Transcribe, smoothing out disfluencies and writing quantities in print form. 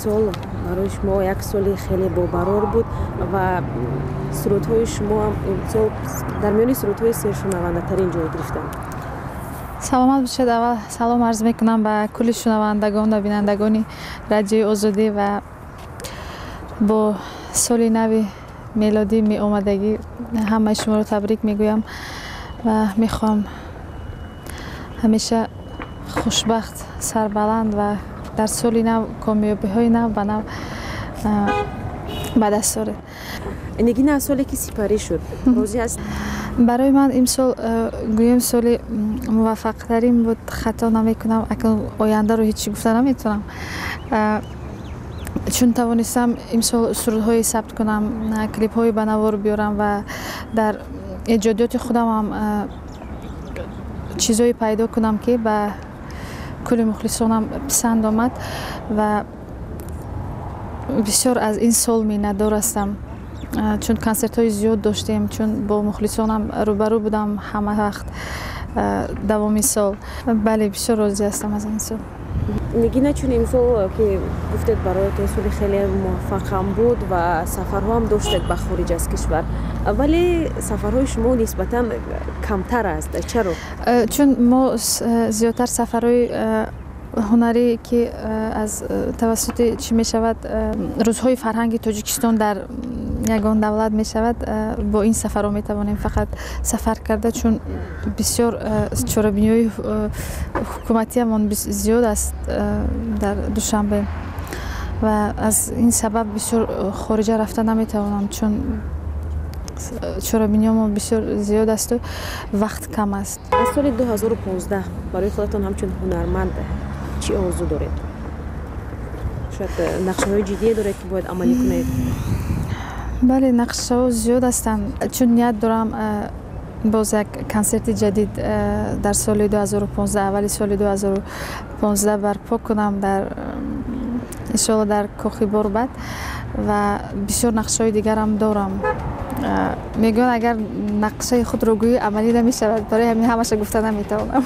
Имсол барои шумо як соли хеле бобарор буд ва сурудҳои шумо ҳам имсол дар миёни сурудҳои сершунавандатарин ҷой гирифтанд. Саломат бошед. Аввал салом арз мекунам ба кулли шунавандагон ва бинандагони Радиои Озодӣ ва бо соли нави мелодӣ меомадагӣ ҳамаи шуморо табрик мегӯям ва мехоҳам ҳамеша хушбахт, сарбаланд ва дар соли нав комёбиҳои нав ба нав ба даст оред. Нигина, аз соле ки сипарӣ шуд, розӣ аст? Барои ман имсол, гӯем, соли муваффақтарин буд, хато намекунам. Акнун ояндаро ҳеҷ чӣ гуфта наметавонам, чун тавонистам имсол сурудҳое сабт кунам, клипҳое ба навор биёрам ва дар эҷодиёти худамам чизҳое пайдо кунам, ки ба кулли мухлисонам писанд омад, ва бисёр аз ин сол миннатдор ҳастам, чун консертҳои зиёд доштем, чун бо мухлисонам рӯбарӯ будам ҳама вақт давоми сол. Бале, бисёр розӣ ҳастам аз ин сол. Нигина, чун имсол, ки гуфтед, бароятон соли хеле муваффақам буд ва сафарҳо ҳам доштед ба хориҷ аз кишвар, вале сафарҳои шумо нисбатан камтар аст. Чаро? Чун мо зиёдтар сафарҳои ҳунарӣ, ки аз тавассути чӣ мешавад, рӯзҳои фарҳанги Тоҷикистон дар ягон давлат мешавад, бо ин сафарҳо метавонем фақат сафар карда, чун бисёр чорабиниҳои ҳукуматиамон зиёд аст дар Душанбе ва аз ин сабаб бисёр хориҷа рафта наметавонам, чун чорабиниҳомо бисёр зиёд асту вақт кам аст. Аз соли 2015 барои худатон ҳамчун ҳунарманд чӣ орзу доред? Шояд нақшаҳои ҷиддие доред, ки бояд амалӣ кунед? Бале, нақшаҳо зиёд ҳастанд, чун ният дорам боз як консерти ҷадид дар соли 2015, аввали соли 2015 барпо кунам дар, иншоалло, дар Кохи Борбад, ва бисёр нақшаҳои дигарам дорам. Мегӯянд, агар нақшаи худро гӯӣ, амалӣ намешавад, барои ҳамин ҳамаша гуфта наметавонам.